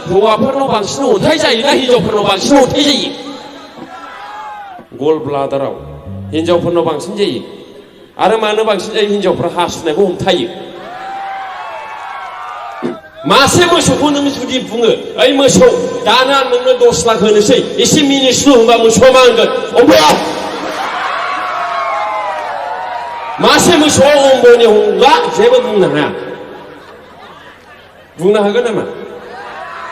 हौवाफोरनाव बांसिन अन्थाइ जायोना हिनजावफोरनाव बांसिन अन्थाइ जायो? गल ब्लादाराव हिनजावफोरनाव बांसिन जायो। आरो मानो बांसिन जायो? हिनजावफ्रा हासुनायखौ हमथायो। मासे मोसौखौ नों जुदि बुङो, ओइ मोसौ दानो आं नोंनो 10 लाख होनोसै, एसे मिनिस्लु होनबा मोसौआ मा होनगोन? अम्बा! मासे मोसौआ अम्बोनि हमब्ला जेबो बुंनो हाया। बुंनो हागोन नामा?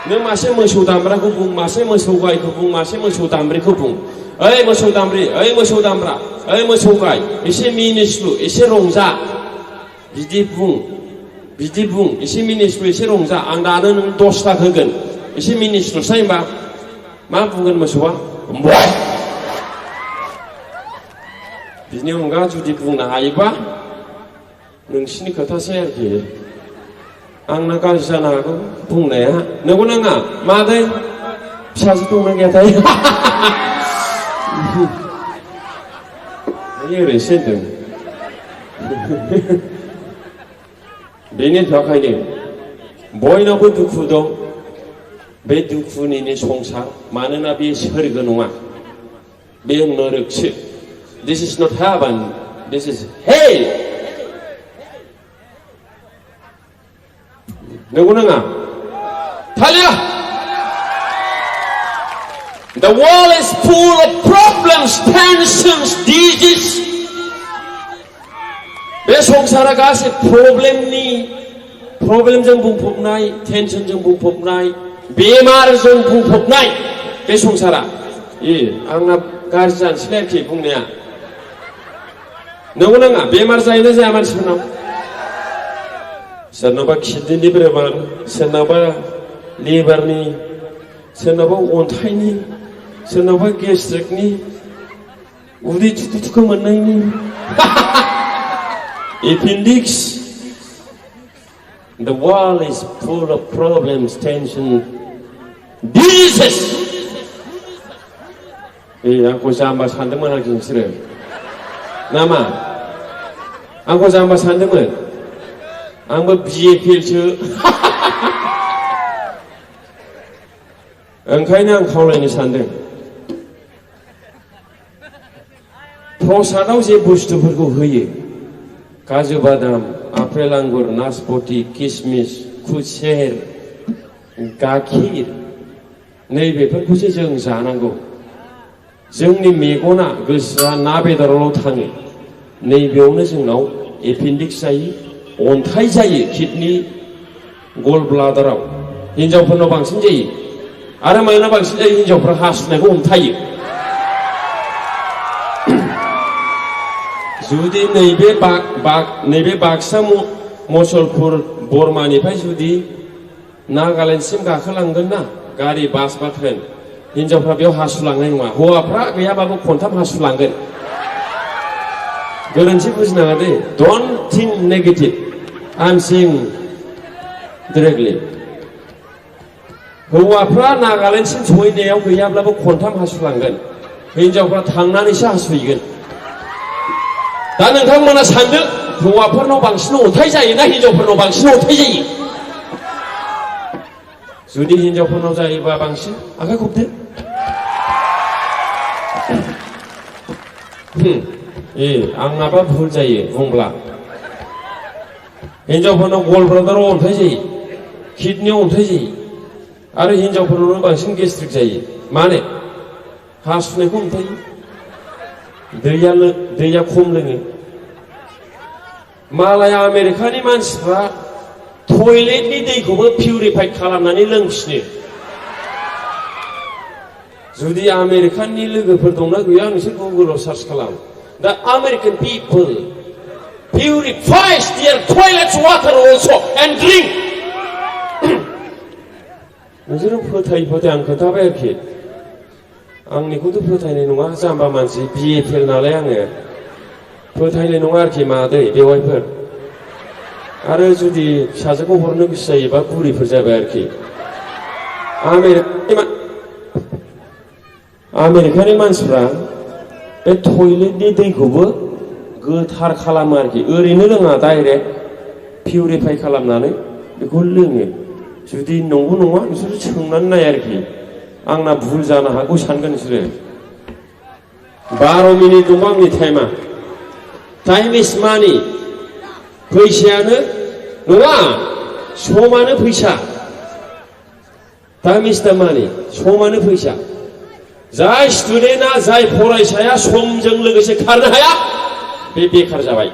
नों मासे मोसौ दामब्राखौ बुं, मासे मोसौ गायखौ बुं, मासे मोसौ दामब्रिखौ बुं, ओइ मोसौ दामब्रि, ओइ मोसौ दामब्रा, ओइ मोसौ गाय, एसे मिनिस्लु, एसे रंजा, बिदि बुं, बिदि बुं, एसे मिनिस्लु, एसे रंजा, आं दानो नों 10 लाख होगोन, एसे मिनिस्लुसाय होनबा मा बुंगोन मोसौआ? अम्बा! बिनि अनगा जुदि बुंनो हायोबा नोंसिनि खोथासै आरोखि। आंना गाज्रि जानो हागौ बुंनाया, नंगौ नाङा? मादै फिसाजो दंना गैयाथाय? ओरैसो होनदों। बेनि थाखायनो बयनावबो दुखु दं। बे दुखुनिनो संसार, मानोना बे सोरगो नङा, बे नरकसो। This is not heaven, this is hell. नंगौ नाङा? थालिया! The world is full of problems, tensions, diseases. बे संसारा गासै प्रब्लेमजों बुंफबनाय, टेनसनजों बुंफबनाय, बेमारजों बुंफबनाय बे संसारा। आंना गाज्रि जानोसैलाय आरोखि बुंनाया। नंगौ नाङा? बेमार जायोना जाया मानसिफोरनाव? सोरनाबा किडनिनि बेमार, सोरनाबा लिभारनि, सोरनाबा अन्थाइनि, सोरनाबा गेस्ट्रिकनि, उदै थुखु मोननायनि, appendix. The world is full of problems, tension, diseases. आंखौ जाम्बा सानदोंमोन आरोखि नोंसोरो नामा? आंखौ जाम्बा सानदोंमोन? आंबो बिए फेलसो। ओंखायनो आं खावलायनो सानदों, प्रसादाव जे बुस्थुफोरखौ होयो, काजु बादाम, आपेल आंगुर, नासपति, किसमिस, खुसेर, गाखिर, नैबेफोरखौसो जों जानांगौ। जोंनि मेगना, गोसोआ ना बेदरावल' थाङो। नैबेयावनो जोंनाव एपेन्डिक्स जायो, अन्थाइ जायो, किडनि, गल ब्लादाराव। हिनजावफोरनाव बांसिन जायो। आरो मानोना बांसिन जायो? हिनजावफ्रा हासुनायखौ हमथायो। जुदि नैबे बाक्सा, मुसलपुर, बरमानिफ्राय जुदि नागालेण्डसिम गाखोलांगोन ना गारि, बास बा ट्रेन, हिनजावफ्रा बेयाव हासुलांनाय नङा। हौवाफ्रा गैयाबाबो खनथाम हासुलांगोन। गोरोन्थि बुजिनाङा दे। Don't think negative, I am saying directly. हौवाफ्रा नागालेण्डसिम सहैनायाव गैयाब्लाबो खनथाम हासुलांगोन, हिनजावफ्रा थांनानैसो हासुहैगोन। दा नोंथांमोना सानदो, हौवाफोरनाव बांसिन अन्थाइ जायोना हिनजावफोरनाव बांसिन अन्थाइ जायो? जुदि हिनजावफोरनाव जायोबा बांसिन आखाइ खबदो। आंनाबा भुल जायो बुंब्ला। हिनजावफोरनाव गल ब्लादाराव अन्थाइ जायो, किडनियाव अन्थाइ जायो, आरो हिनजावफोरनावनो बांसिन गेस्ट्रिक जायो। मानो? हासुनायखौ हमथायो, दैया खम लोङो। मालाय आमेरिकानि मानसिफ्रा टयलेटनि दैखौबो पिउरिफाइ खालामनानै लोंफिनो। जुदि आमेरिकाननि लोगोफोर दंना गैया नोंसोर गुगोलाव सार्च खालाम। The American people purifies their toilet water also and drink. नोंसोरो फोथाय आं खोन्थाबाय आरोखि। आंनिखौथ' फोथायनाय नङा, जाम्बा मानसि, बिए फेल नालाय आङो। फोथायनाय नङा आरोखि मादै, बेवाइफोर। आरो जुदि फिसाजोखौ हरनो गोसो जायोबा बुरिफोर जाबाय आरोखि। आमेरिकानि मानसिफ्रा बे टयलेटनि दैखौबो गोथार खालामो आरोखि। ओरैनो लोङा, डाइरेक्ट पिउरिफाइ खालामनानै बेखौ लोङो। जुदि नंगौ नङा नोंसोरो सोंनानै नाय आरोखि आंना भुल जानो हागौ सानगोन नोंसोरो 12 मिनिट दंबा आंनि टाइमा टाइम इज मानि फैसायानो नङा समानो फैसा टाइम इज दा मानि समानो फैसा जाय स्टुडेन्टआ जाय फरायसाया समजों लोगोसे खारनो हाया बे बेखार जाबाय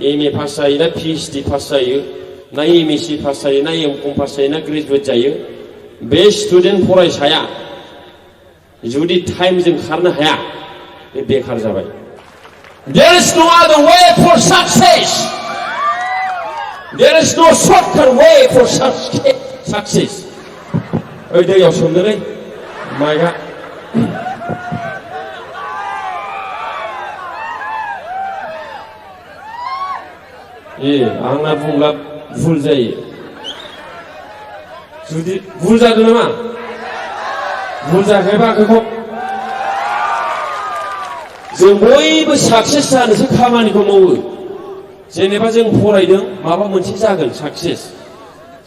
एमए पास जायो ना पिएइचडि पास जायो ना एमएससि पास जायो ना एमकम पास जायो ना ग्रेजुवेट जायो बे स्टुडेन्ट फरायसाया जुदि टाइमजों खारनो हाया बे बेखार जाबाय There is no other way for success. There is no shortcut way for success. ओइ दैयाव सोमदोलै माइकआ आंना बुंब्ला भुल जायो जुदि भुल जादों नामा भुल जायाखैबा आंखौ जों बयबो साक्सेस जानोसो खामानिखौ मावो जेनेबा जों फरायदों माबा मोनसे जागोन साक्सेस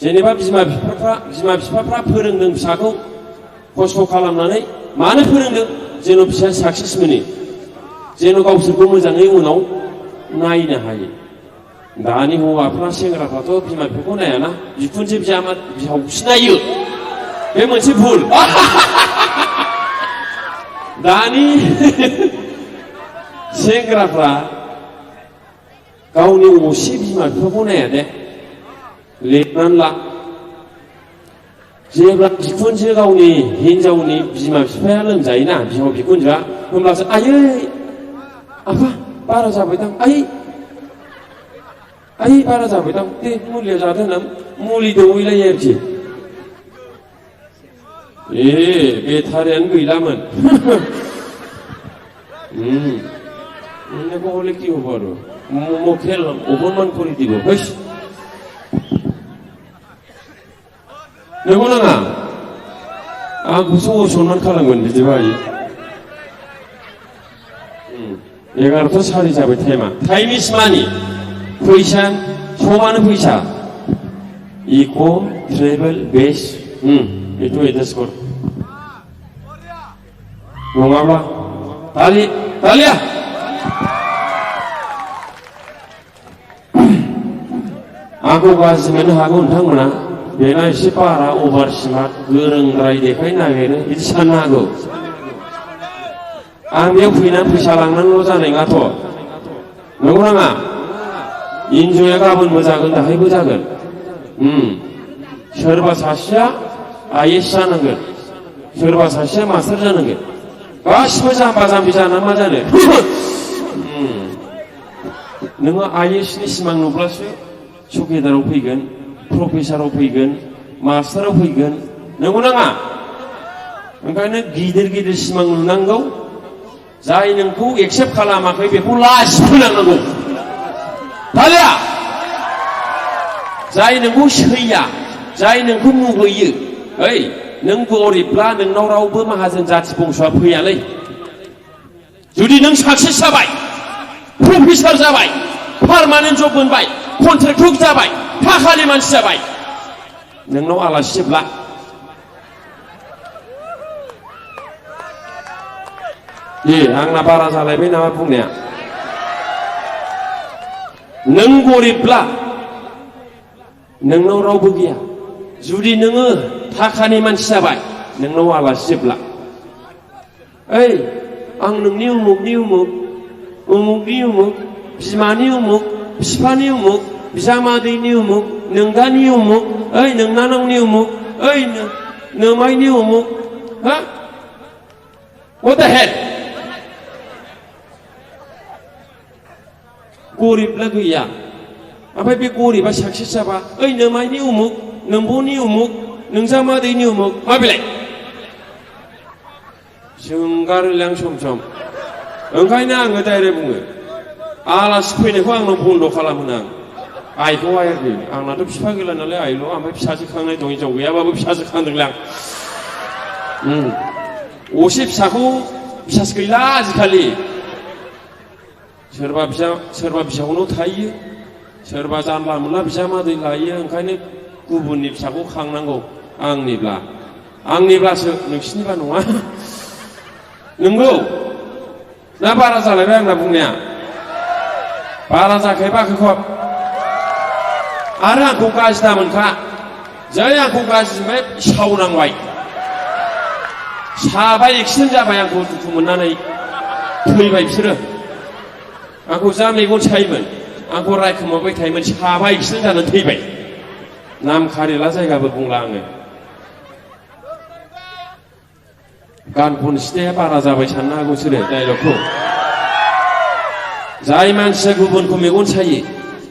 जेनेबा बिमा बिफाफ्रा फोरोंदों फिसाखौ खस्थ' खालामनानै मानो फोरोंदों जेन' फिसाया साक्सेस मोनो जेन' गावसोरखौ मोजाङै उनाव नायनो हायो दानि हौवाफ्रा सेंग्राफ्राथ' बिमा बिफाखौ नायाना बिखुनजो बिहावखौसो नायो बे मोनसे भुल दानि सेंग्राफ्रा गावनि असे बिमा बिफाखौ नाया दे लिरनानै ला जेब्ला बिखुनजो गावनि हिनजावनि बिमा बिफाया लोमजायोना बिहाव बिखुनजोआ होमब्लासो आयै आफा बारा जाबायदां आयै बारा जाबायदां दे मुलिया जादों होनना मुलि दौहैलायो आरोखि बेटारियानो गैलामोन এনেকে হলে কি হবো আৰু মুখে অপমান কৰি দিব नंगौ नाङा आंखौसो असनमान खालामगोन बिदिबा 11:04 जाबाय टाइमा टाइम इज मानि फैसा समानो फैसा इक' ट्रेभेल बेस बेथ' एडजास्ट कर नङाब्ला तालिया आंखौ गाज्रि मोननो हागौ नोंथांमोना बेना एसे बारा अभार स्मार्ट गोरोंद्राय देखायनो नागिरो बिदि साननो हागौ आं बेयाव फैनानै फैसा लांनानैल' जानाय नङाथ' नंगौ नाङा इन्जयआ गाबोनबो जागोन दाहायबो जागोन सोरबा सासेया आइएस जानांगोन सोरबा सासेया मास्टार जानांगोन गासिबो जाम्बा जाम्बि जाना मा जानो नोङो आइएसनि सिमां नुब्लासो सुकेदाराव फैगोन प्रफेसाराव फैगोन मास्टाराव फैगोन नंगौ नाङा ओंखायनो गिदिर गिदिर सिमां नुनांगौ जाय नोंखौ एक्सेप्ट खालामाखै बेखौ लासि फोनांनांगौ तालिया जाय नोंखौ सैया जाय नोंखौ मुगैयो ओइ नों गरिबब्ला नोंनाव रावबो माहाजोन जाथि बंस'आ फैयालै जुदि नों साक्सेस जाबाय प्रफेसार जाबाय पार्मानेन्ट जब मोनबाय कन्ट्रेक्टर जाबाय थाखानि मानसि जाबाय नोंनाव आलासि जेब्ला आंना बारा जालायबाय नामा बुंनाया नों गरिबब्ला नोंनाव रावबो गैया जुदि नोङो थाखानि मानसि जाबाय नोंनाव आलासि जेब्ला ओइ आं नोंनि उमुगनि उमुग बिमानि उमुग बिफानि उमुग बिजामादैनि उमुग नोंदानि उमुग ओइ नोंनानावनि उमुग ओइ नोमाइनि उमुग हा what the hell गरिबब्ला गैया ओमफ्राय बे गरिबा साक्सेस जाबा ओइ नोमाइनि उमुग नोम्ब'नि उमुग नोंजामादैनि उमुग मा बेलाय जोंगारोलां सम सम ओंखायनो आङो डाइरेक्ट बुङो आलासि फैनायखौ आंनाव बन्द' खालामहोनो आं आइखौ आइरनि आंनाथ' बिफा गैला नालाय आइल' ओमफ्राय फिसाजो खांनाय दं हिनजाव गैयाबाबो फिसाजो खांदोंलां असे फिसाखौ फिसासो गैला आजिखालि सोरबा बिहावनाव थायो सोरबा जानला मोनला बिजामादै लायो ओंखायनो गुबुननि फिसाखौ खांनांगौ आंनिब्लासो नोंसिनिबा नङा नंगौ ना बारा जालायबाय आंना बुंनाया बारा जाखायबा खोखब आरो आंखौ गाज्रि दामोनखा जै आंखौ गाज्रि मोनबाय सावनांबाय साबा एक्सिडेन्ट जाबाय आंखौ दुखु मोननानै थैबाय बिसोरो आंखौ जा मेगन सायोमोन आंखौ रायखोमाबाय थायोमोन साबा एक्सिडेन्ट जानानै थैबाय नाम खारिला जायगाबो बुंला आङो गान खनसिथाया बारा जाबाय साननो हागौ बिसोरो डायलगखौ जाय मानसिया गुबुनखौ मेगन सायो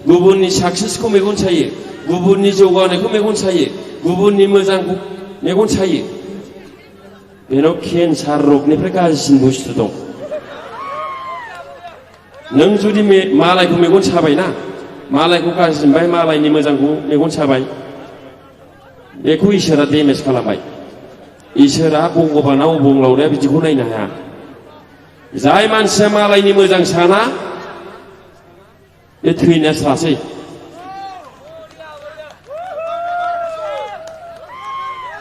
गुबुननि साक्सेसखौ मेगन सायो गुबुननि जौगानायखौ मेगन सायो गुबुननि मोजांखौ मेगन सायो बेनाव केन्सार रगनिफ्राय गाज्रिसिन बुस्थु दं नों जुदि मालायखौ मेगन साबायना मालायखौ गाज्रि मोनबाय मालायनि मोजांखौ मेगन साबाय बेखौ इसोरा डेमेज खालामबाय इसोरा भगबाना अबंलावरिया बिदिखौ नायनो हाया जाय मानसिया मालायनि मोजां साना बे थैनाया सासै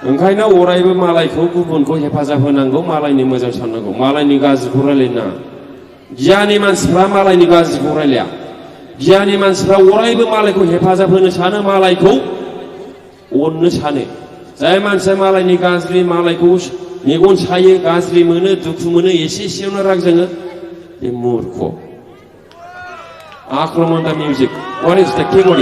ओंखायनो अरायबो मालायखौ गुबुनखौ हेफाजाब होनांगौ मालायनि मोजां साननांगौ मालायनि गाज्रिखौ रायलायनो नाङा गियानि मानसिफ्रा मालायनि गाज्रिखौ रायलाया गियानि मानसिफ्रा अरायबो मालायखौ हेफाजाब होनो सानो मालायखौ अननो सानो जाय मानसिया मालायनि गाज्रि मालायखौ मेगन सायो गाज्रि मोनो दुखु मोनो एसे एसेयावनो राग जोङो बे मूर्ख आक्रमण दा मिउजिक व्हाट इज द कीवर्ड